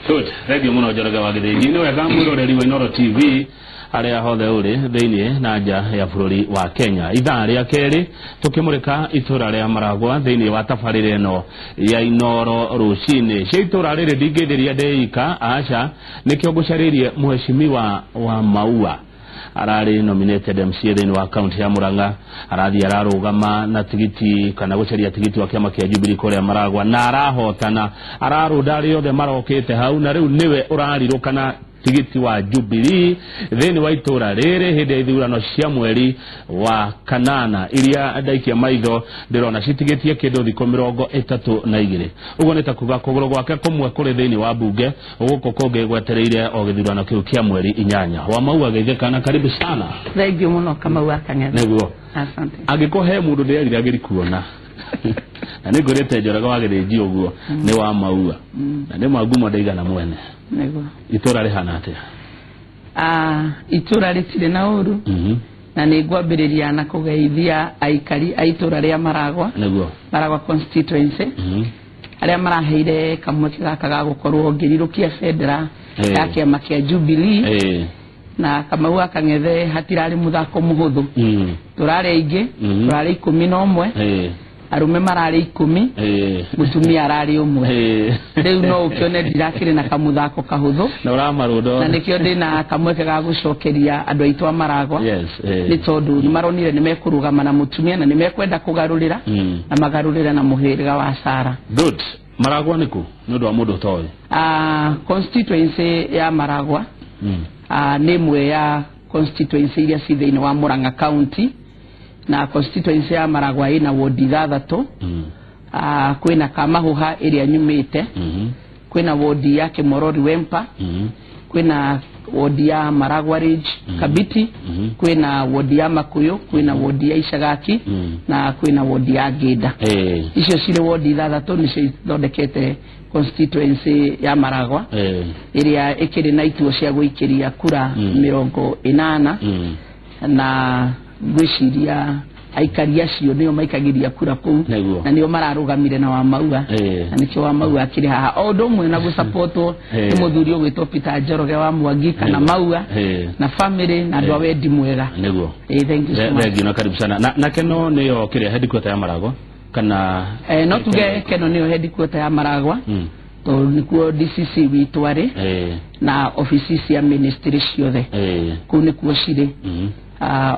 Good. Thank you muno Njoroge wa Gĩthĩnji. Nĩ wega mwĩroreri wa Inooro TV harĩa hothe ũrĩ thĩinĩ na nja ya bũrũri wa Kenya. Ithaa rĩa kerĩ tũkĩmũrĩka itũra rĩa Maragwa thĩinĩ wa tabarĩra ĩno ya Inooro rũcinĩ. Cia itũra rĩrĩ ndingĩthĩria ndĩika, aca, nĩkĩo ngũcarĩirie mheshimiwa wa Maua. Ararĩ nominated MCA thĩinĩ wa kaunti ya Murang'a, arathiĩ ararũgama na tigiti kana gũcaria tigiti wa kĩama kĩa Jubilee kũrĩa Maragwa na arahotana, ararũnda arĩa othe marokĩte hau, na rĩu nĩwe ũrarirũkana tigiti wa Jubilee thĩinĩ wa itũra rĩrĩ hĩndĩ ya ithurano cia mweri wa kanana iria ndaikia maitho ndĩrona citigĩtie kĩndũ thikũ 32. Ũguo nĩ ta kuga kũgũrũ gwake kũmwe kũrĩ thĩinĩ wa bunge, gũkũ kũngĩ gwetereire o gĩthurano kĩu kĩa mweri 8. Wa Maua geithĩkana, karibu sana. Thank you muno Kamau wa Kang'ethe. Nĩguo. Asante. Angĩkorwo he mũndũ ndĩreriragĩria kuona na nĩ ngwĩrĩte Njoroge wa Gĩthĩnji ũguo nĩ wa Maua na nĩ mangumo ndaigana mwene. Nĩguo. Itũra rĩhana atĩa? Itũra rĩtirĩ na ũru na nĩ ngwambĩrĩria na kũgeithia aikari a itũra rĩa Maragwa. Nĩguo. Maragwa constituency. Arĩa maraheire kamweke gaka ga gũkorwo ngĩrirũkia bendera ya kĩama kĩa Jubilee. Na Kamau wa Kang'ethe hatirarĩ mũthako mũhũthũ. Tũrarĩ aingĩ, tũrarĩ 11. Arũme mararĩ 10, mũtumia ararĩ 1. Rĩu no ũkĩone ndirakĩrĩ na kamũthako kahũthũ. Na ũramarũnda. Na nĩkĩo ndĩna kamweke ga gũcokeria andũ aitũ a Maragwa. Yes. Nĩ tondũ nĩ maronire nĩ mekũrũgama na mũtumia na nĩ mekwenda kũgarũrĩra na magarũrĩra na mũhĩrĩga wa Sara. Good. Maragwa nĩ kũ? Nĩ ũndũ wa mũndũ ũtoĩ. Constituency ya Maragwa nĩ ĩmwe ya constituency iria ci thĩinĩ wa Murang'a County, na constituency ya Maragwa ĩna wodi 6. Kwĩna Kamahuha ĩrĩa nyumĩte, kwĩna wodi ya Kimorori Wempa, kwĩna wodi ya Maragwa Ridge Kabiti, kwĩna wodi ya Makuyu, kwĩna wodi ya Icagaki, na kwĩna wodi ya Ngĩnda. Icio cirĩ wodi 6 nĩcio ithondekete constituency ya Maragwa ĩrĩa ĩkĩrĩ na ituo cia gũikĩria kura 80, na ngwĩciria aikari acio nĩo maikagĩria kura kũu na nĩo mararũgamire na wa Maua na nĩkĩo wa Maua akĩrĩ haha o ũndũ ũmwe na gũsapotwo nĩ mũthuri ũgwĩtwo Peter Njoroge wa Mwangi kana Maua na family na andũ a wendi mwega. Nĩguo. Thank you so much. Thank you na karibu sana. Na Keno nĩyo kĩrĩa headquarter ya Maragwa kana no tuge Keno nĩyo headquarter ya Maragwa tondũ nĩkuo DCC witũ arĩ na ofici cia ministry ciothe kũu nĩkuo cirĩ.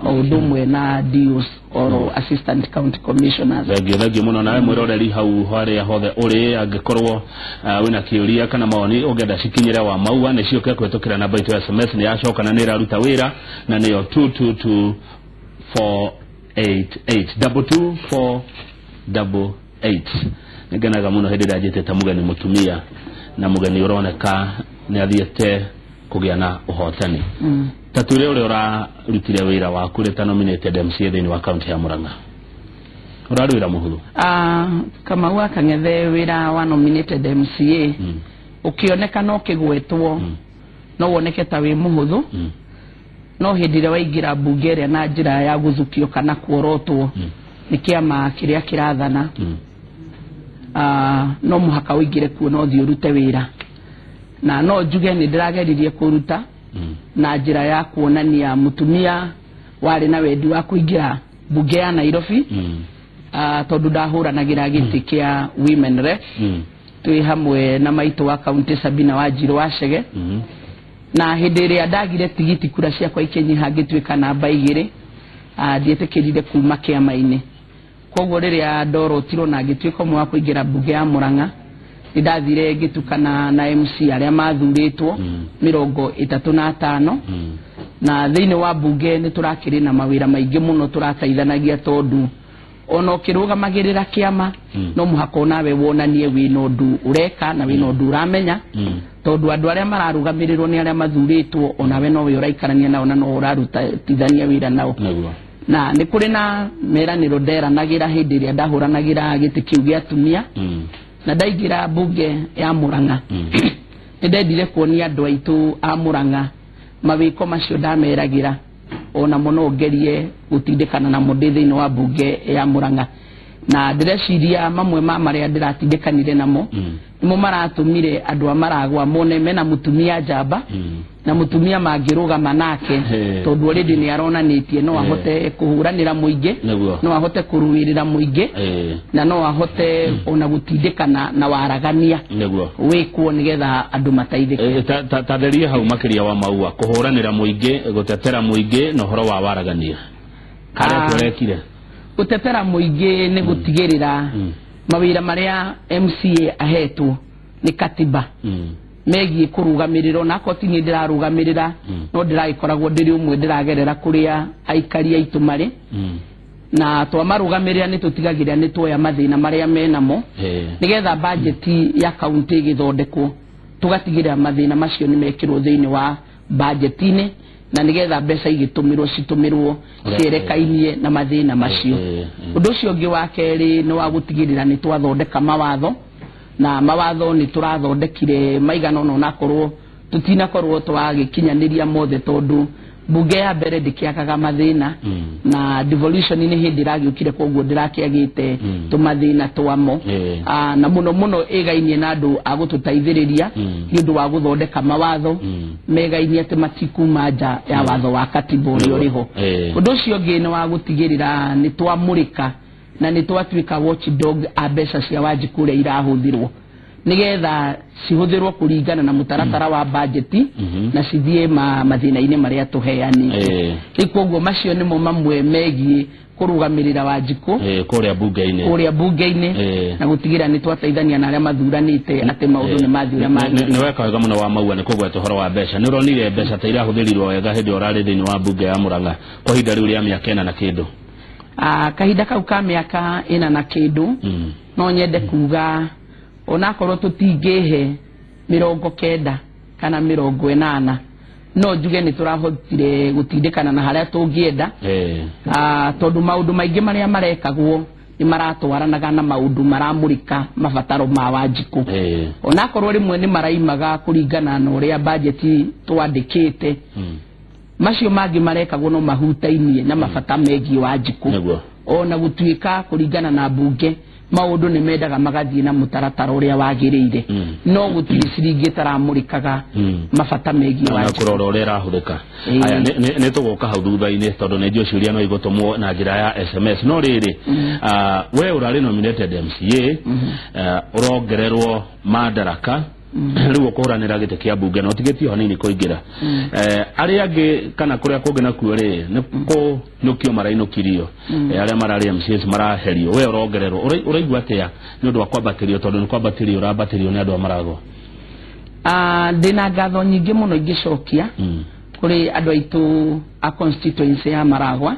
O ũndũ ũmwe na DOs or assistant county commissioners. Thank you muno nawe mwĩroreri hau harĩa hothe ũrĩ, angĩkorwo wĩna kĩũria kana mawoni ũngĩenda cikinyĩre wa Maua nĩ ciũke kũhĩtũkĩra namba itũ ya SMS, nĩ yacoka na nĩ ĩraruta wĩra na nĩyo 222488 22488. Nĩngenaga mũno hĩndĩ ĩrĩa njĩtĩte mũgeni mũtumia na mũgeni ũroneka nĩ athiĩte kũgĩa na ũhotani. Tatwĩre ũrĩa ũrarutire wĩra waku rĩ ta nominated MCA thĩinĩ wa kaunti ya Murang'a. Ũrarĩ wĩra mũhũthũ? Kamau wa Kang'ethe wĩra wa nominated MCA ũkĩoneka no kĩgwetwo no woneke ta wĩ mũhũthũ, no hĩndĩ ĩrĩa waingĩra mbunge ĩrĩa na njĩra ya gũthukio kana kuorotwo nĩ kĩama kĩrĩa kĩrathana, no mũhaka ũingĩre kuo no ũthiĩ ũrute wĩra. Na no njuge nĩ ndĩrageririe kũruta na njĩra ya kuonania mũtumia warĩ na wendi wa kũingĩra mbunge ya Nairobi, tondũ ndahũranagĩra gĩtĩ kĩa women rep twĩ hamwe na maitũ wa kaunti Sabina Wanjiru wa Chege. Na hĩndĩ ĩrĩa ndagire tigiti kura ciakwa ikĩnyiha ngĩtuĩka namba 2, ndietĩkĩrire kuma kĩama-inĩ. Koguo rĩrĩa ndorotirwo na ngĩtuĩka ũmwe wa kũingĩra mbunge ya Murang'a, nĩndathire ngĩtukana na MC arĩa mathurĩtwo 35, na thĩinĩ wa mbunge nĩ tũrakĩrĩ na mawĩra maingĩ mũno tũrateithanagia, tondũ ona ũkĩrũgamagĩrĩra kĩama no mũhaka onawe wonanie wĩna ũndũ ũreka na wĩna ũndũ ũramenya, tondũ andũ arĩa mararũgamĩrĩrwo nĩ arĩa mathurĩtwo onawe nowe ũraikarania nao na no ũrarutithania wĩra nao. Na nĩ kũrĩ na meranĩro nderanagĩra hĩndĩ ĩrĩa ndahũranagĩra gĩtĩ kĩu gĩa atumia, na ndaingĩra mbunge ya Murang'a nĩ ndendire kuonia andũ aitũ a Murang'a mawĩko macio ndameragĩra ona mũno ngerie gũtindĩkana namo ndĩ thĩinĩ wa mbunge ya Murang'a. Na ndĩreciria mamwe ma marĩa ndĩratindĩkanire namo nĩmo maratũmire andũ a Maragwa mone mena mũtumia njamba na mũtumia mangĩrũgama nake, tondũ already nĩ aronanĩtie no ahote kũhũranĩra mũingĩ, no ahote kũrũĩrĩra mũingĩ, na no ahote ona gũtindĩkana na waragania wĩkwo nĩgetha andũ mateithĩke. Tatherie hau makĩria wa Maua, kũhũranĩra mũingĩ, gũtetera mũingĩ na ũhoro wa waragania harĩa tũrekire. Gũtetera mũingĩ nĩ gũtigĩrĩra mawĩra marĩa MCA ahetwo nĩ katiba megiĩ kũrũgamĩrĩrwo, na akorwo ti niĩ ndĩrarũgamĩrĩra no ndĩragĩkoragwo ndĩrĩ ũmwe ndĩragerera kũrĩa aikari aitũ marĩ, na twamarũgamĩrĩra nĩ tũtigagĩrĩra nĩ tuoya mathĩna marĩa menamo nĩgetha bajeti ya kaunti ĩgĩthondekwo, tũgatigĩrĩra mathĩna macio nĩ mekĩrwo thĩinĩ wa bajeti-inĩ, na nĩgetha mbeca igĩtũmĩrwo citũmĩrwo cierekainie na mathĩna macio. Ũndũ ũcio ũngĩ wa kerĩ nĩ wa gũtigĩrĩra nĩ twathondeka mawatho, na mawatho nĩ tũrathondekire maigana ũna onakorwo tũtinakorwo twagĩkinyanĩria mothe, tondũ bunge ya mbere ndĩkĩagaga mathĩna, na devolution nĩ hĩndĩ ĩragĩũkire, koguo ndĩrakĩagĩte tũmathĩna twamo, na mũno mũno ĩgainie na andũ a gũtũteithĩrĩria nĩ ũndũ wa gũthondeka mawatho megainie atĩ matikuma nja ya watho wa katiba ũrĩa ũrĩho. Ũndũ ũcio ũngĩ nĩ wa gũtigĩrĩra nĩ twamũrĩka na nĩ twatuĩka watchdog a mbeca cia Wanjikũ ũrĩa irahũthĩrwo, nĩgetha cihũthĩrwo kũringana na mũtaratara wa bajeti na cithiĩ mathĩna-inĩ marĩa tũheanĩte. Rĩu koguo macio nĩmo mamwe megiĩ kũrũgamĩrĩra Wanjikũ kũrĩa bunge-inĩ na gũtigĩrĩra nĩ twateithania na arĩa mathuranĩte atĩ maũndũ nĩ mathiĩ ũrĩa magĩrĩire. Nĩ weka wega mũno wa Maua nĩ kũgweta ũhoro wa mbeca. Nĩ ũronire mbeca ta irahũthĩrirwo wega hĩndĩ ĩrĩa ũrarĩ thĩinĩ wa bunge ya Murang'a kwa ihinda rĩu rĩa mĩaka ĩna na kĩndũ? Kahinda kau ka mĩaka ĩna na kĩndũ, no nyende kuga onakorwo tũtingĩhe 90 kana 80, no njuge nĩ tũrahotire gũtindĩkana na harĩa tũngĩenda, tondũ maũndũ maingĩ marĩa marekagwo nĩ maratwaranaga na maũndũ maramũrĩka mabataro ma Wanjikũ, onakorwo rĩmwe nĩ maraimaga kũringana na ũrĩa bajeti twandĩkĩte, macio mangĩ marekagwo no mahutainie na mabata megiĩ Wanjikũ, ona gũtuĩka kũringana na bunge maũndũ nĩ mendaga magathiĩ na mũtaratara ũrĩa wagĩrĩire, no gũtirĩ ciringi ĩtaramũrĩkaga mabata megiĩ Wanjikũ na kũrora ũrĩa ĩrahũthĩka. Aya, nĩ tũgũka hau thutha-inĩ tondũ nĩ njũĩ ciũria no igũtũmwo na njĩra ya SMS. No rĩrĩ, we ũrarĩ nominated MCA, ũrongererwo madaraka, rĩu ũkũhũranĩra gĩtĩ kĩa bunge na ũtigĩtie hanini kũingĩra. Arĩa angĩ kana kũrĩa kũngĩ nakuo rĩ, nĩ kũinũkio marainũkirio, arĩa mararĩ MCAs maraherio, we ũrongererwo. Ũraigua atĩa nĩ ũndũ wa kwambatĩrio, tondũ nĩ kwambatĩrio ũrambatĩrio nĩ andũ a Maragwa? Ndĩna ngatho nyingĩ mũno ingĩcokia kũrĩ andũ aitũ a constituency ya Maragwa,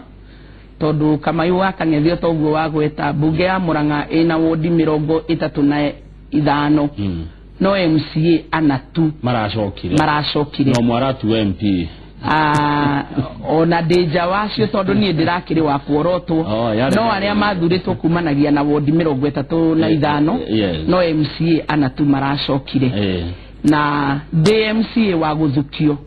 tondũ Kamau wa Kang'ethio toguo wagweta, bunge ya Murang'a ĩna wodi 35, no MCA ana tu maracokire no mwaratu MP ona ndĩ nja wacio, tondũ niĩ ndĩrakĩrĩ wa kuorotwo, no arĩa mathurĩtwo kumanagia na wodi 35, no MCA ana tu maracokire. Na ndĩ MCA wa gũthukio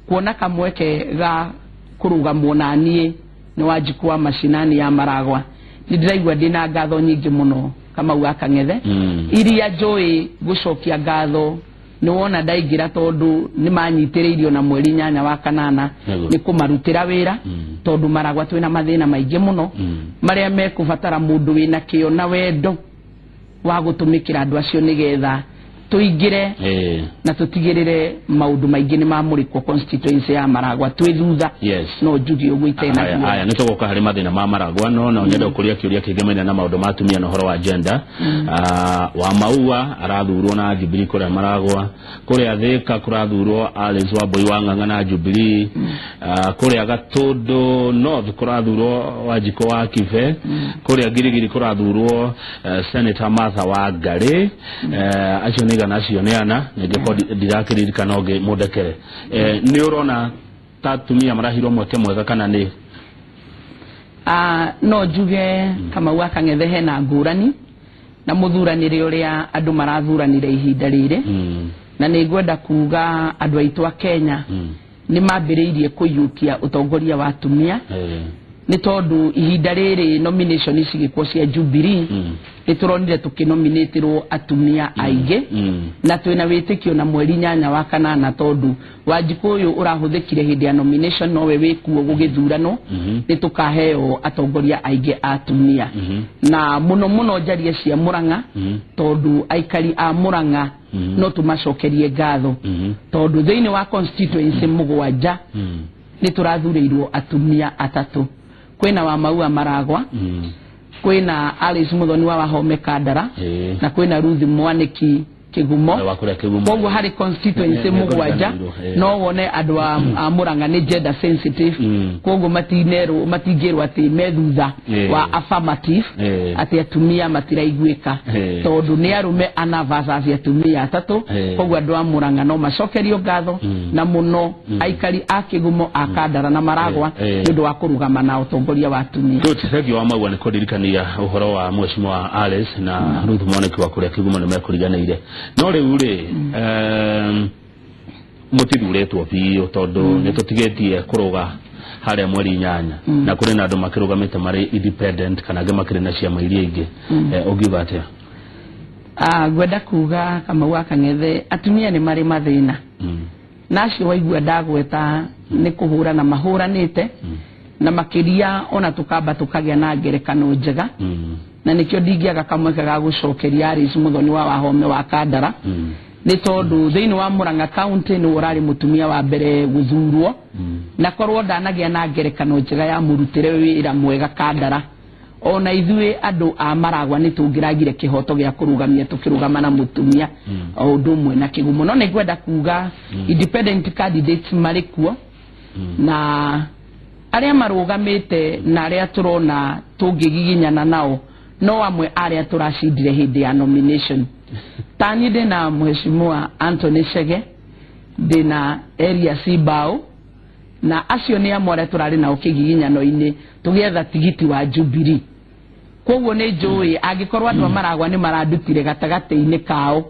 kuona kamweke ga kũrũgamwo na niĩ nĩ Wanjikũ wa macinani ya Maragwa, nĩ ndĩraigua ndĩna ngatho nyingĩ mũno Kamau wa Kang'ethe, iria njũĩ gũcokia ngatho nĩ wona ndaingĩra, tondũ nĩ manyitĩrĩirio na mweri 8 wa kanana nĩ kũmarutĩra wĩra, tondũ Maragwa twĩna mathĩna maingĩ mũno marĩa mekũbatara mũndũ wĩna kĩo na wendo wa gũtũmĩkĩra andũ acio nĩgetha tũingĩre na tũtigĩrĩre maũndũ maingĩ nĩ mamũrĩkwo constituency ya Maragwa twĩ thutha. No njuge ũguo itena. Aya, nĩ tũgũka harĩ mathĩna ma Maragwa, no no nyende gũkũria kĩũria kĩngĩ maina na maũndũ ma atumia na ũhoro wa gender. Wa Maua arathurwo na Jubilee kũrĩa Maragwa, kũrĩa Thika kũrathurwo Alice Wambui wa Ng'ang'a na Jubilee, kũrĩa Gatũndũ North kũrathurwo Wanjikũ wa Kibe, kũrĩa Girigiri kũrathurwo Senator Martha wa Ngarĩ. Acio nĩ igana, acio nĩ ana, nĩngĩkorwo ndirakĩririkana ũngĩ mũndekere. Nĩ ũrona ta atumia marahirwo mweke mwega kana nĩ? No njuge Kamau wa Kang'ethe hena ngũrani na mũthuranĩre ũrĩa andũ marathuranire ihinda rĩrĩ, na nĩ ngwenda kuga andũ aitũ a Kenya nĩ mambĩrĩirie kũiyũkia ũtongoria wa atumia, Nĩ tondũ ihinda rĩrĩ nomination cigĩkwo cia Jubilee, nĩ tũronire tũkĩnominĩtĩrwo atumia aingĩ, na twĩna wĩtĩkio na mweri 8 wa kanana, tondũ Wanjikũ ũyũ ũrahũthĩkire hĩndĩ ya nomination nowe wĩkuo gũgĩthuranwo, nĩ tũkaheo atongoria aingĩ a atumia, na mũno mũno njarie cia Murang'a, tondũ aikari a Murang'a no tũmacokerie ngatho, tondũ thĩinĩ wa constituency 7 nĩ tũrathurĩirwo atumia 3. Kwĩna wa Maua Maragwa, kwĩna Alice Muthoni wa Wahome Kandara, na kwĩna Ruth Mwaniki Kigumo. Koguo harĩ constituency 7 no wone andũ a Murang'a nĩ gender sensitive, koguo matinerwo matingĩrwo atĩ me thutha wa affirmative, atĩ atumia matiraiguĩka, tondũ nĩ arũme ana versus atumia 3. Koguo andũ a Murang'a no macokerio ngatho, na mũno aikari a Kigumo, a Kandara na Maragwa, nĩ ũndũ wa kũrũgama na ũtongoria wa atumia. Good, thank you wa Maua nĩ kũndirikania ũhoro wa Mheshimiwa Alice na Ruth Mwaniki wa kũrĩa Kigumo nĩ mekũriganĩire. No rĩu rĩ, mũtithuretwo biũ, tondũ nĩ tũtigĩtie kũrũga harĩa mweri 8, na kũrĩ na andũ makĩrũgamĩte marĩ independent kana angĩ makĩrĩ na ciama iria ingĩ. Ũngiuga atĩa? Ngwenda kuga Kamau wa Kang'ethe, atumia nĩ marĩ mathĩna, na acio waigua ndagweta nĩ kũhũrana mahũranĩte, na makĩria ona tũkamba tũkagĩa na ngerekano njega, na nĩkĩo ndingĩaga kamweke ga gũcokeria Alice Muthoni wa Wahome wa Kandara, nĩ tondũ thĩinĩ wa Murang'a County nĩwe ũrarĩ mũtumia wa mbere gũthurwo, na korwo ndanagĩa na ngerekano njega ya mũrutĩre wĩra mwega Kandara, ona ithuĩ andũ a Maragwa nĩ tũngĩragire kĩhoto gĩa kũrũgamia tũkĩrũgama na mũtumia o ũndũ ũmwe na Kĩgumo. No nĩngwenda kuga independent candidates marĩ kuo, na arĩa marũgamĩte na arĩa tũrona tũngĩgiginyana nao no amwe arĩa tũracindire hĩndĩ ya nomination. Tani ndĩna Mheshimiwa Anthony Chege, ndĩna Elias Bao, na acio nĩ amwe arĩa tũrarĩ nao kĩgiginyano-inĩ tũgĩetha tigiti wa Jubilee. Koguo nĩ njũĩ angĩkorwo andũ a Maragwa nĩ marandutire gatagatĩ-inĩ kao,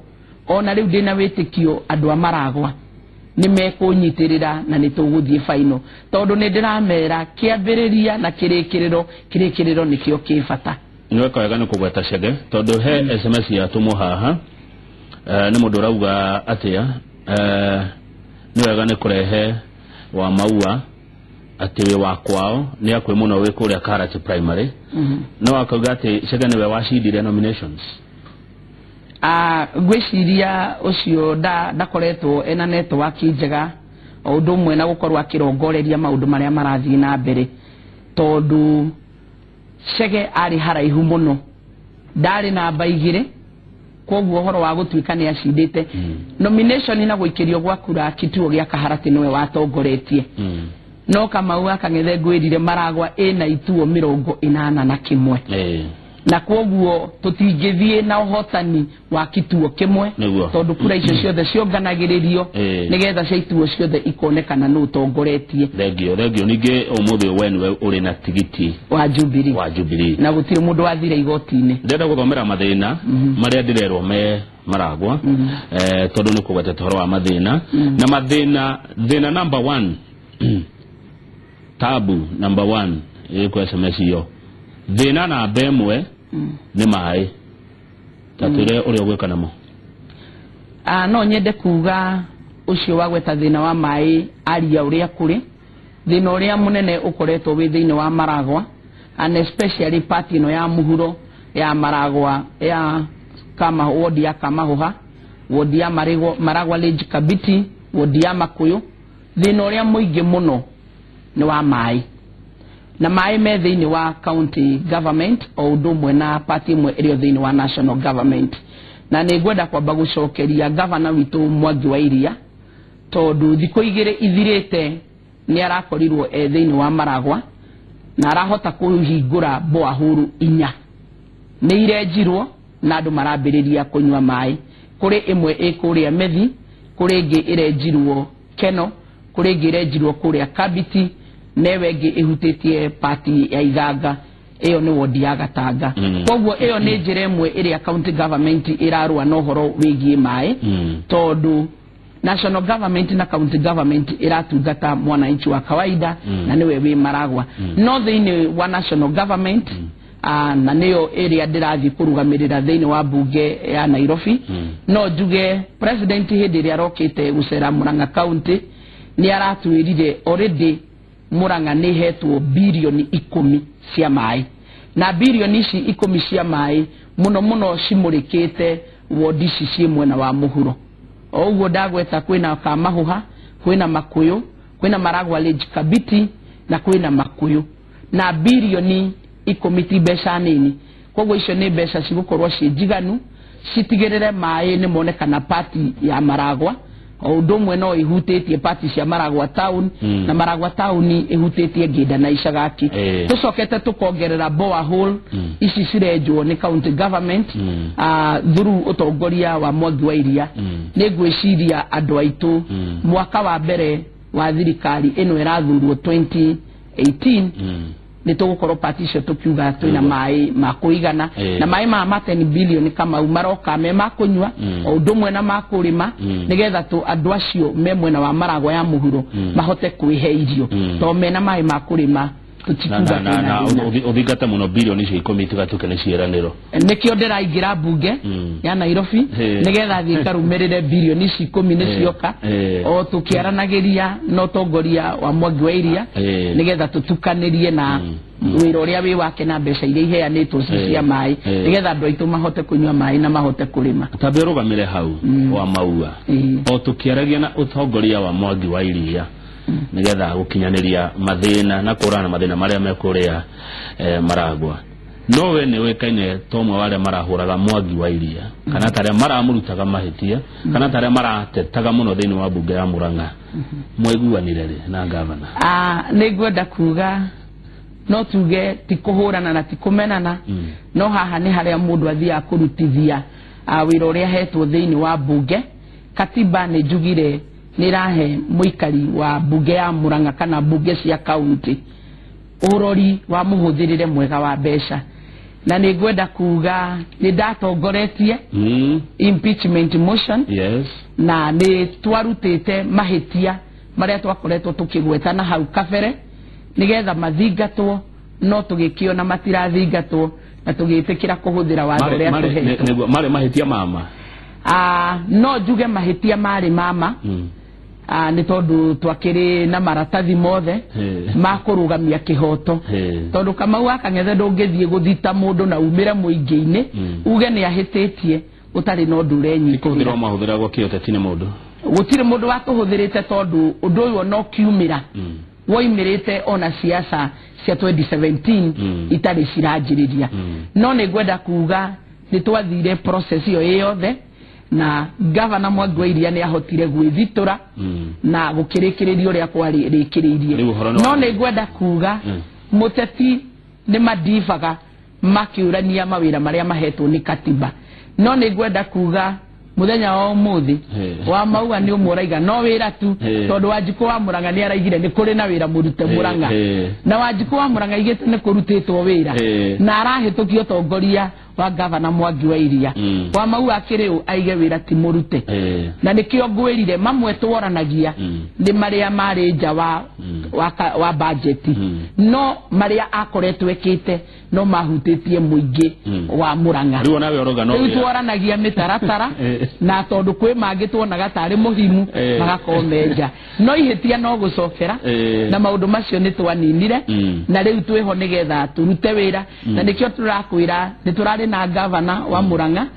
ona rĩu ndĩna wĩtĩkio andũ a Maragwa nĩ mekũnyitĩrĩra na nĩ tũgũthiĩ final, tondũ nĩ ndĩramera kĩambĩrĩria na kĩrĩkĩrĩro, kĩrĩkĩrĩro nĩkĩo kĩ bata. Nĩ weka wega nĩ kũgweta Chege, tondũ he SMS yatũmwo haha, nĩ mũndũ ũrauga atĩa, nĩ wega nĩ kũrehe wa Maua atĩ wĩ wa kwao nĩ akwĩ mũno wĩ kũrĩa Karati Primary, no akauga atĩ Chege nĩwe wacindire nominations. Ngwĩciria ũcio ndakoretwo ena network njega, o ũndũ ũmwe na gũkorwo akĩrongoreria maũndũ marĩa marathiĩ na mbere, tondũ Chege arĩ haraihu mũno, ndarĩ namba 2, koguo ũhoro wa gũtuĩka nĩ acindĩte nomination na gũikĩrio gwa kura kituo gĩa Kaharati nĩwe watongoretie. No Kamau wa Kang'ethe ngwĩrire Maragwa ĩna ituo 81, na koguo tũtingĩthiĩ na ũhotani wa kituo kĩmwe, tondũ kura icio ciothe cionganagĩrĩrio nĩgetha cia ituo ciothe ikonekana nũ ũtongoretie. Thengio, thengio. Ningĩ ũmũthĩ we nĩwe ũrĩ na tigiti wa Jubilee, wa Jubilee, na gũtirĩ mũndũ wathire igoti-inĩ. Ndĩrenda gũthomera mathĩna marĩa ndĩrerwo me Maragwa, tondũ nĩ kũgwetete ũhoro wa mathĩna, na mathĩna, thĩna number 1, tabu number 1 ĩkũ SMS iyo, thĩna namba 1 nĩ maĩ. Ta twĩre ũrĩa ũgwĩka namo. No nyende kuga ũcio wa gweta thĩna wa maĩ aria ũrĩa kũrĩ thĩna ũrĩa mũnene ũkoretwo wĩ thĩinĩ wa Maragwa, and especially part ĩno ya mũhuro ya Maragwa ya kama wodi ya Kamahuha, wodi ya Maragwa Ledge Kabiti, wodi ya Makuyu. Thĩna ũrĩa mũingĩ mũno nĩ wa maĩ, na maĩ me thĩinĩ wa county government o ũndũ ũmwe na party ĩmwe ĩrĩa thĩinĩ wa national government. Na nĩ ngwenda kwamba gũcokeria gavana witũ Mwangi wa Iria, tondũ thikũ 2 ithirĩte nĩ arakorirwo e thĩinĩ wa Maragwa na arahota kũhingũra boahuru 4, nĩ irenjirwo na andũ marambĩrĩria kũnyua maĩ. Kũrĩ ĩmwe ĩ kũrĩa Methi, kũrĩ ĩngĩ ĩrenjirwo Keno, kũrĩ ĩngĩ ĩrenjirwo kũrĩa Kabiti, newe ĩngĩ ĩhutĩtie party ya Ithanga, ĩyo nĩ wodi ya Gatanga. Koguo ĩyo nĩ njĩra ĩmwe ĩrĩa county government ĩrarũa na ũhoro wĩgiĩ maĩ, tondũ National government na county government iratungata mwananchi wa kawaida na niwe wi Maragwa. No thiini wa national government na niyo area ndirathi kurugamirira thiini wa bunge ya Nairobi, no njuge president hindi ria arokite gucera Murang'a county ni aratwirire already Murang'a ni hetwo bilioni 10 cia mai, na bilioni ici 10 cia mai muno muno cimurikite wodi ici ci mwena wa muhuro. O uguo ndagweta kwina Kamahuha, kwina Makuyu, kwina Maragwa Ridge Kabiti na kwina Makuyu, na bilioni 10 ti mbeca nini. Koguo icio ni mbeca cigukorwo ci njiganu citigirire mai ni monekana party ya Maragwa. O undu umwe no ihutitie party cia Maragwa town, na Maragwa town ihutitie Nginda na Icagaki. Tucokete tukongerera borehole ici cirenjwo ni county government through utongoria wa Mwangi wa Iria. Ni ngwiciria andu aitu mwaka wa mbere wa thirikari ino irathurwo 2018 ni tugukorwo party icio tukiuga twina mai ma kuigana, na mai ma 10 billion kama maroka me makunywa o undu mwe na makurima, nigetha tu andu acio me mwena wa Maragwa ya muhuro mahote kwihe irio to mena mai ma kurima. Tutikuga na uthingate muno bilioni icio 10 tigatuke ni ciĩranĩro. Nikio ndĩraingĩra bunge ya Nairobi nigetha thiĩ ngarũmĩrĩre bilioni ici 10 nĩ cioka, o tũkĩaranagĩria na ũtongoria wa Mwangi wa Iria nigetha tũtukanĩrie na wĩra ũrĩa wĩ wake na mbeca iria iheanĩtwo ci cia maĩ, nigetha andũ aitũ mahote kũnyua maĩ na mahote kũrĩma. Tambe ũrũgamĩre hau wa Maua, o tũkĩaragia na ũtongoria wa Mwangi wa Iria nigetha gukinyaniria mathina na kurana mathina maria mekuria Maragwa. No we ni wekaine to mwe waria marahuraga Mwangi wa Iria kana taria maramurutaga mahitia kana taria maratetaga muno thiini wa bunge ya Murang'a, mwaiguanire ri na gavana? Ni ngwenda kuga no tuge ti kuhurana na ti kumenana, no haha ni haria mundu athiaga kurutithia wira uria hetwo thiini wa bunge. Katiba ni njugire nirahe muikari wa bunge ya Murang'a kana bunge cia county urori wa muhuthirire mwega wa mbeca, na ni ngwenda kuga ni ndatongoretie impeachment motion. Yes. Na ni twarutite mahitia maria twakoretwo tukigweta na hau kabere nigetha mathingatwo, no tugikiona matirathingatwo na tugitikira kuhuthira watho uria tuhetwo. Mari mahitia mama? No njuge mahitia mari mama, ni tondu twakiri na maratathi mothe ma kurugamia kihoto, tondu Kamau wa Kang'ethe ndungithie guthita mundu na umire muingi-ini uge ni ahititie utari na undu urenyitĩrĩra. Kũhũthĩrwo mahũthĩragwo kĩũteti nĩ mũndũ? Gũtirĩ mũndũ watũhũthĩrĩte, tondu ũndũ ũyũ ona ũkiumĩra woimĩrĩte ona siasa cia 2017 itarĩ ciranjĩrĩria. No nĩ ngwenda kuga nĩ twathire process ĩyo ĩ yothe, na gavana Mwangi wa Iria nĩ ahotire gwĩthitũra na gũkĩrĩkĩrĩria ũrĩa kwarĩkĩrĩirie. No nĩ ngwenda kuga mũteti nĩ mandibaga makĩũrania mawĩra marĩa mahetwo nĩ katiba. No nĩ ngwenda kuga muthenya wa umuthi wa Maua ni umwe uraiga no wira tu, tondu Wanjikũ wa Murang'a ni araigire ni kuri na wira murute Murang'a, na Wanjikũ wa Murang'a aigite ni kurutitwo wira na arahitukia utongoria wa gavana Mwangi wa Iria. Wa Maua akiri u aige wira ti murute, na nikio ngwirire mamwe tworanagia ni maria mari nja wa budget, no maria akoretwo ekite no mahutitie muingi wa Murang'a. Riu nawe uroga no riu tworanagia mitaratara na tondu kwi mangi tuonaga tari muhimu magakorwo menja, no ihitia no gucokera na maundu macio ni twaninire, na riu twiho nigetha turute wira, na nikio turakwira ni turari na gavana wa Murang'a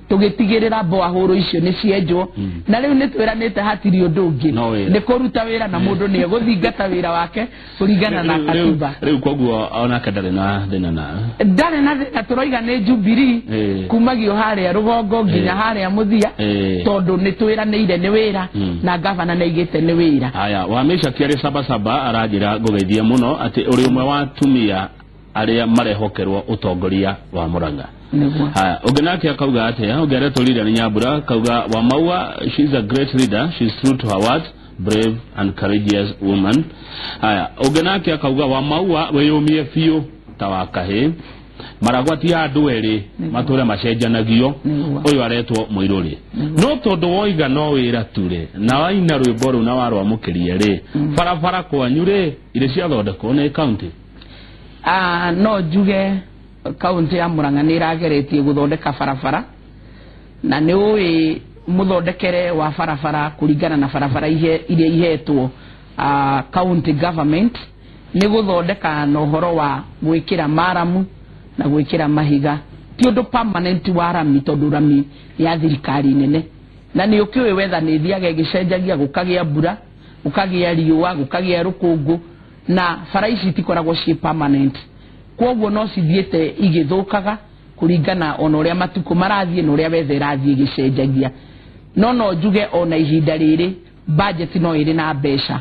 tugitigirira borehole icio ni cienjwo, na riu ni twiranite hatiri undu ungi ni kuruta wira, na mundu ni eguthingata wira wake kuringana na katiba. Riu koguo onake ndari na thina na ndari na thina, turoiga ni Jubilee kumagio haria rugongo nginya haria muthia, tondu ni twiranire ni wira na gavana ni aigite ni wira. Haya, wa Meshack ari sabasaba aranjira ngugeithie muno ati uri umwe wa atumia aria marehokerwo utongoria wa Murang'a. Haya, ungi nake akauga atia? Ungi aretwo Lilian Nyambura akauga wa Maua, she is a great leader, she is true to her word, brave and courageous woman. Haya, ungi nake akauga wa Maua weyumie biũ ta wa kahĩ. Maragwa ti andũ erĩ matũre macenjanagio, ũyũ aretwo Mũirũrĩ. No tondũ woiga no wĩra tu rĩ, na waina rwĩmbo rũu na warwamũkĩria rĩ, barabara kwanyu rĩ irĩ ciathondekwo nĩ county? No njuge kaunti ya Murang'a nĩ ĩrageretie gũthondeka barabara, na nĩ ũĩ mũthondekere wa barabara kũringana na barabara iria ihetwo county government nĩ gũthondeka na ũhoro wa gwĩkĩra maramu na gwĩkĩra mahiga. Ti ũndũ permanent wa rami, tondũ rami nĩ ya thirikari nene, na nĩ ũkĩũĩ wetha nĩ ĩthiaga ĩgĩcenjagia, gũkagĩa mbura, gũkagĩa riũa, gũkagĩa rũkũngũ, na bara ici itikoragwo ciĩ permanent. Koguo no cithiĩte igĩthũkaga kũringana ona ũrĩa matukũ marathiĩ na ũrĩa wetha ĩrathiĩ ĩgĩcenjagia. No no njuge ona ihinda rĩrĩ budget no ĩrĩ na mbeca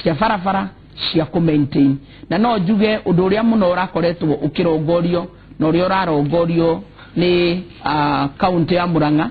cia barabara cia kũ maintain, na no njuge ũndũ ũrĩa mũno ũrakoretwo ũkĩrongorio na ũrĩa ũrarongorio nĩ kaunti ya Murang'a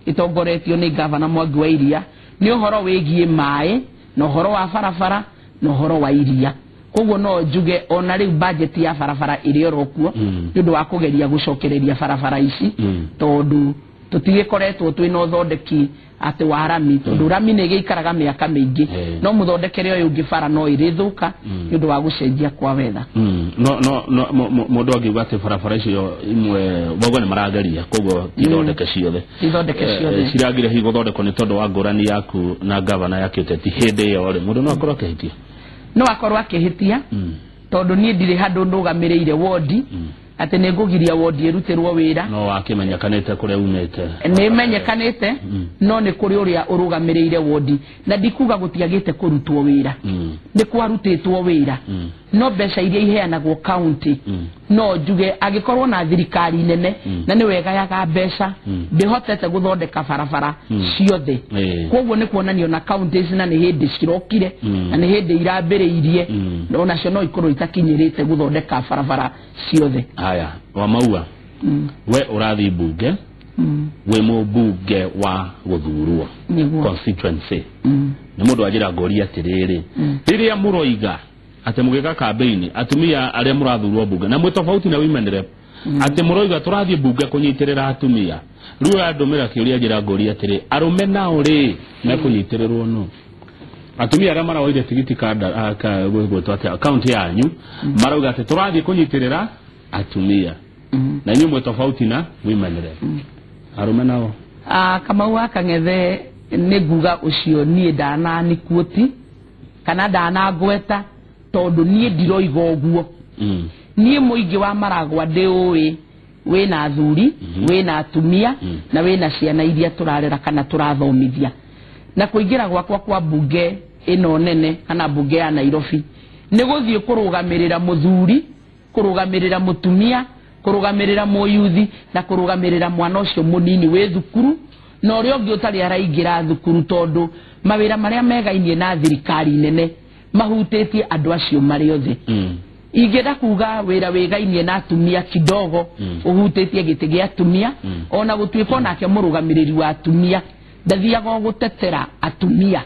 ĩtongoretio nĩ gavana Mwangi wa Iria nĩ ũhoro wĩgiĩ maĩ na ũhoro wa barabara na ũhoro wa iria. Koguo no njuge ona rĩu budget ya barabara ĩrĩ oro kuo nĩ ũndũ wa kũgeria gũcokereria barabara ici, tondũ tũtigĩkoretwo twĩna ũthondeki atĩ wa rami, tondũ rami nĩ ĩgĩikaraga mĩaka mĩingĩ, no mũthondekere ũyũ ũngĩ bara no ĩrĩthũka nĩ ũndũ wa gũcenjia kwa wetha. No no no mũndũ angiuga atĩ barabara icio imwe bogo nĩ marageria, koguo tithondeke ciothe, tithondeke ciothe ciragire hihi gũthondekwo nĩ tondũ wa ngũrani yaku na gavana ya kĩũteti hĩndĩ ĩyo rĩ, mũndũ no akorwo akĩhĩtia? No akorwo akĩhĩtia, tondũ niĩ ndirĩ handũ ndũgamĩrĩire wondi atĩ nĩ ngũgiria wondi ĩrutĩrwo wĩra. No wakĩmenyekanĩte kũrĩa umĩte. Nĩ menyekanĩte, no nĩ kũrĩ ũrĩa ũrũgamĩrĩire wondi, na ndikuga gũtiagĩte kũrutwo wĩra, nĩ kwarutĩtwo wĩra, no mbeca iria iheanagwo county no njuge angĩkorwo na thirikari nene na nĩ wegayaga mbeca ndĩhotete gũthondeka barabara ciothe. Koguo nĩ kuonanio na counties na nĩ hĩndĩ cirokire na nĩ hĩndĩ irambĩrĩirie, onacio no ikorwo itakinyĩrĩte gũthondeka barabara ciothe. Haya, wa Maua, we ũrathiĩ mbunge, wĩ mũmbunge wa gũthurwo constituency, nĩ mũndũ anjĩra ngũria atĩrĩrĩ, rĩrĩa mũroiga atĩ mũgĩka campaign atumia arĩa mũrathurwo mbunge na mwĩ tofauti na women rep, atĩ mũroiga tũrathiĩ mbunge kũnyitĩrĩra atumia, rĩu andũmĩra kĩũria njĩra ngũria atĩrĩ, arũme nao rĩ mekũnyitĩrĩrwo nũ? Atumia arĩa maraoire tigiti gwĩtwo atĩa kaunti yanyu marauga atĩ tũrathiĩ kũnyitĩrĩra atumia, na inyuĩ mwĩ tofauti na women rep, arũme nao? Kamau wa Kang'ethe nĩ nguga ũcio niĩ ndananikuoti kana ndanangweta, tondũ niĩ ndiroiga ũguo. Niĩ mũingĩ wa Maragwa ndĩũĩ wĩna athuri, wĩna atumia, na wĩna ciana iria tũrarera kana tũrathomithia. Na kũingĩra gwakwa kwa mbunge ĩno nene kana mbunge ya Nairobi nĩ gũthiĩ kũrũgamĩrĩra mũthuri, kũrũgamĩrĩra mũtumia, kũrũgamĩrĩra mũyuthi, na kũrũgamĩrĩra mwana ũcio mũnini wĩ thukuru na ũrĩa ũngĩ ũtarĩ araingĩra thukuru, tondũ mawĩra marĩa megainie na thirikari nene mahutĩtie andũ acio marĩ othe. Ingĩenda kuga wĩra wĩgainie na atumia kidogo ũhutĩtie gĩtĩ gĩa atumia, ona gũtuĩka onake mũrũgamĩrĩri wa atumia ndathiaga o gũtetera atumia,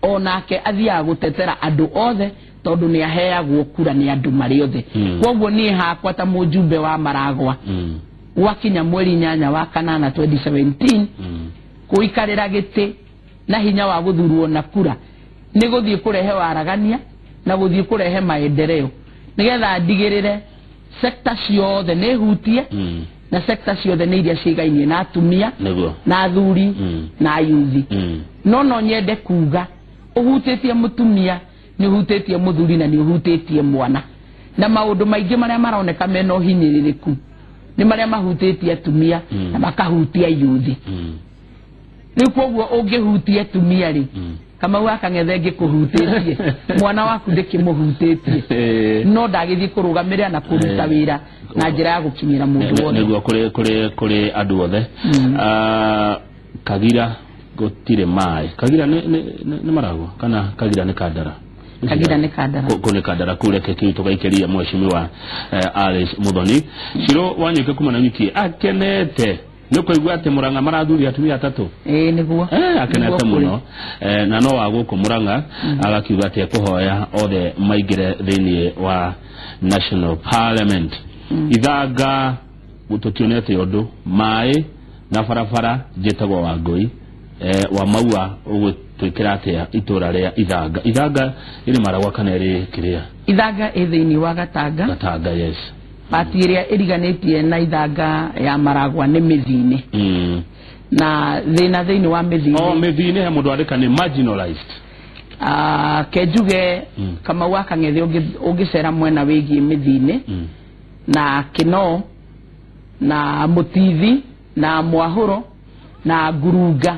onake athiaga gũtetera andũ othe, tondũ nĩ aheagwo kura nĩ andũ marĩ othe. Koguo niĩ hakwa ta mũjumbe wa Maragwa gwakinya mweri 8 wa kanana 2017 kũikarĩra gĩtĩ na hinya wa gũthurwo na kura nĩ gũthiĩ kũrehe waragania na gũthiĩ kũrehe maendeleo, nĩgetha ndigĩrĩre sekta ciothe nĩ hutie, na sekta ciothe nĩ iria ciĩgainie na atumia na athuri na ayuthi. No no nyende kuga ũhutĩtie mũtumia nĩ ũhutĩtie mũthuri na nĩ ũhutĩtie mwana, na maũndũ maingĩ marĩa maroneka mena ũhinyĩrĩrĩku nĩ marĩa mahutĩtie atumia na makahutia yuthi. Rĩu koguo ũngĩhutia atumia rĩ, Kamau wa Kang'ethe ngĩkũhutĩtie mwana waku ndĩkĩmũhutĩtie, no ndagĩthiĩ kũrũgamĩrĩra na kũruta wĩra na njĩra ya gũkinyĩra mũndũ wothe. Nĩguo kũrĩ andũ othe. Kagira gũtirĩ maĩ. Kagira nĩ Maragwa kana Kagira nĩ Kandara? Kagira nĩ Kandara. Kũ nĩ Kandara kũu, reke kĩu tũgaikĩria mheshimiwa Alice Muthoni. Ciro Wanyuke kuma na nyuki akenete nĩ kũigua atĩ Murang'a marathuria atumia atatũ. Ĩĩ nĩguo. Akenete mũno, na no wa gũkũ Murang'a agakiuga atĩ ekũhoya othe maingĩre thĩinĩ wa National Parliament. Ithanga tũtionete ũndũ, maĩ na barabara njĩtagwo Wangũi wa Maua ũgũtwĩkĩra atĩa itũra rĩa Ithanga? Ithanga ĩrĩ Maragwa kana ĩrĩ kĩrĩa? Ithanga ĩ thĩinĩ wa Gatanga. Gatanga, yes. Pati ĩrĩa ĩriganĩtie na Ithanga ya Maragwa nĩ Mĩthiinĩ. Na thĩna thĩinĩ wa Mĩthiinĩ. O Mĩthiinĩ he mũndũ andĩka nĩ marginalized. Kenjuge Kamau wa Kang'ethe ũngĩcera mwena wĩgiĩ Mĩthiinĩ na Kĩno na Mũtithi na Mwahũro na Ngurunga,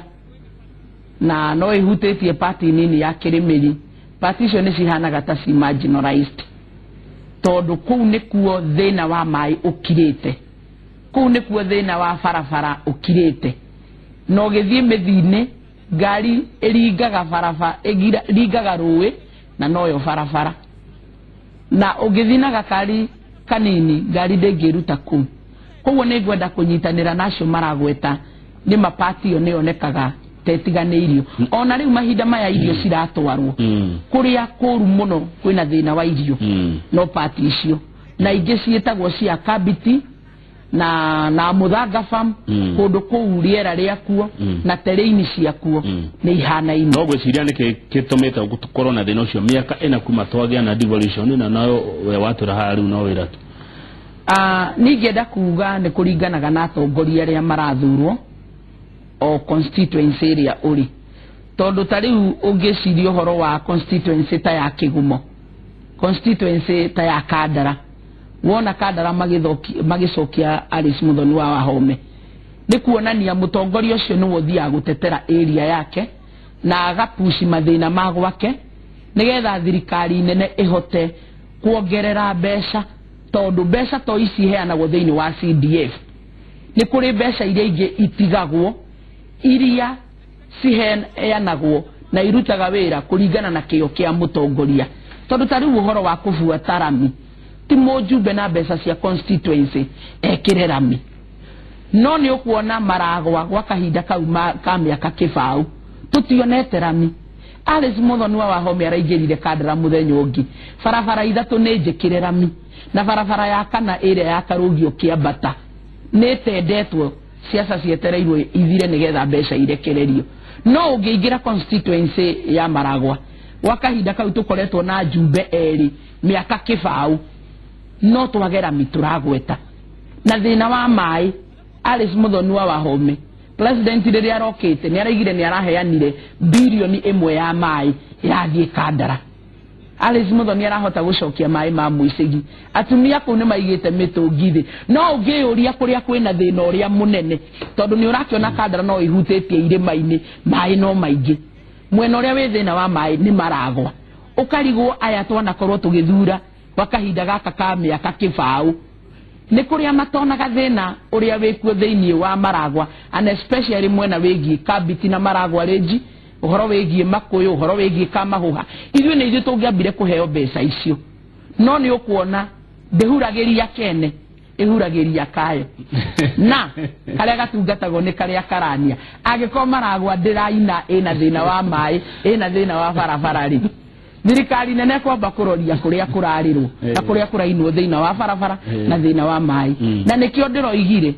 na no ĩhutĩtie pati nini ya Kĩrĩmĩri. Pati icio nĩ cihanaga ta ci marginalized tondũ kũu nĩkuo thĩna wa maĩ ũkirĩte, kũu nĩkuo thĩna wa barabara ũkirĩte. Na ũgĩthiĩ Mĩthiinĩ ngari ĩringaga barabara, ĩringaga rũĩ na noyo barabara, na ũngĩthiĩ na gakari kanini ngari ndĩngĩruta kũu. Koguo nĩ ngwenda kũnyitanĩra na acio maragweta nĩ mapati ĩyo nĩyonekaga tetiganĩirio. Ona rĩu mahinda maya irio ciratwarwo kũrĩa kũru mũno kwĩna thĩna wa irio, no pati icio na ingĩ ciĩtagwo cia Kabiti na Mũthanga farm, kũndũ kũu rĩera rĩakuo na terrain ciakuo nĩ ihanaine. No ngwĩciria nĩkĩ gĩtũmĩte gũkorwo na thĩna ũcio mĩaka ĩna kuma twagĩa na devolution, na no we watũra haha rĩu no wĩra tu. Ningĩenda kuga nĩ kũringanaga na atongoria arĩa marathurwo o constituency ĩrĩa ũrĩ, tondũ ta rĩu ũngĩciria ũhoro wa constituency ta ya Kĩgumo, constituency ta ya Kandara, wona Kandara magĩcokia Alice Muthoni wa Wahome, nĩ kuonania mũtongoria ũcio nĩwe ũthiaga gũtetera area yake na agapuci mathĩna ma gwake nĩgetha thirikari nene ĩhote kuongerera mbeca, tondũ mbeca to ici iheanagwo thĩinĩ wa CDF, nĩ kũrĩ mbeca iria ingĩ itigagwo iria ciheanagwo na irutaga wĩra kũringana na kĩo kĩa mũtongoria. Tondũ ta rĩu ũhoro wa kũbuata rami, ti mũjumbe na mbeca cia constituency ekĩre rami, no nĩ ũkuona Maragwa gwa kahinda kau ka mĩaka kĩbaũ tũtionete rami. Alice Muthoni wa Wahome araingĩrire Kandara mũthenya ũngĩ, barabara ithatũ nĩ njĩkĩre rami, na barabara ya kana ĩrĩa ya Karũgio kĩambata nĩ ĩtendetwo, ciaca cietereirwo ithire nĩgetha mbeca irekererio. No ũngĩingĩra constituency ya Maragwa gwa kahinda kau tũkoretwo na njumbe erĩ mĩaka kĩbaũ, no twage rami tũragweta. Na thĩna wa maĩ, Alice Muthoni wa Wahome president rĩrĩa arokĩte nĩ araigire nĩ araheanire birioni 1 ya maĩ ĩrathiĩ Kandara. Alice Muthoni arahota gũcokia maĩ ma mũicigi, atumia kũu nĩ maigĩte mĩtũngi thĩ. No ũngĩyũria kũrĩa kwĩna thĩna ũrĩa mũnene, tondũ nĩ ũrakĩona Kandara no ĩhutĩtie irĩma-inĩ, maĩ no maingĩ, mwena ũrĩa wĩ thĩna wa maĩ nĩ Maragwa. Ũkarigwo aya twanakorwo tũgĩthura gwa kahinda gaka ka mĩaka kĩbaũ nĩ kũrĩa matonaga thĩna ũrĩa wĩkuo thĩinĩ wa Maragwa, and especially mwena wĩgiĩ Kabiti na Maragwa Range, ũhoro wĩgiĩ Makũyũ, ũhoro wĩgiĩ Kamahũha. Ithuĩ nĩ ithuĩ tũngĩambire kũheo mbeca icio, no nĩ ũkuona ndĩhuragĩria kene, ĩhuragĩria kayo, na karĩa gatungatagwo nĩ karĩa karania. Angĩkorwo Maragwa ndĩraina ĩna thĩna wa maĩ, ĩna thĩna wa barabara rĩ, thirikari nene kwamba kũroria kũrĩa kũrarĩrwo na kũrĩa kũrainwo thĩna wa barabara na thĩna wa maĩ. Na nĩkĩo ndĩroigire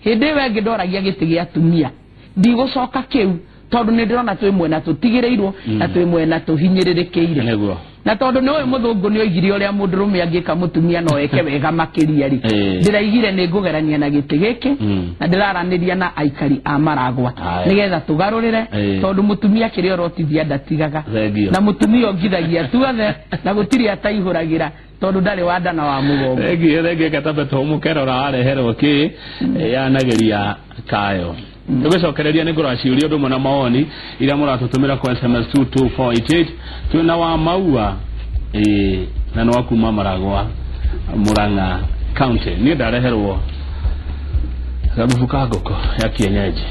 hĩndĩ ĩyo ĩngĩ ndoragia gĩtĩ gĩa atumia, ndigũcoka kĩu tondũ nĩ ndĩrona twĩ mwena tũtigĩrĩirwo na twĩ mwena tũhinyĩrĩrĩkĩire. Na tondũ nĩ ũyũ mũthũngũ nĩ oigire ũrĩa mũndũrũme angĩka mũtumia no eke wega makĩria rĩ, ndĩraigire nĩ ngũgerania na gĩtĩ gĩkĩ na ndĩraranĩria na aikari a Maragwa nĩgetha tũgarũrĩre, tondũ mũtumia kĩrĩa ũrotithia ndatigaga, na mũtumia ongithagia tuothe na gũtirĩ ataihũragĩra tondũ ndarĩ wa nda na wa mũgongo. Thengio gatabe tũmũkero ũrareherwo kĩ yanageria kayo. Tũgĩcokereria nĩ ngũraciũria ũndũ ũmwe na mawoni iria mũratũtũmĩra kwa SMS 22488. Twĩna wa Maua na nĩ wa kuma Maragwa, Murang'a County. Niĩ ndareherwo gathubu ka ngũkũ ya kienyeji.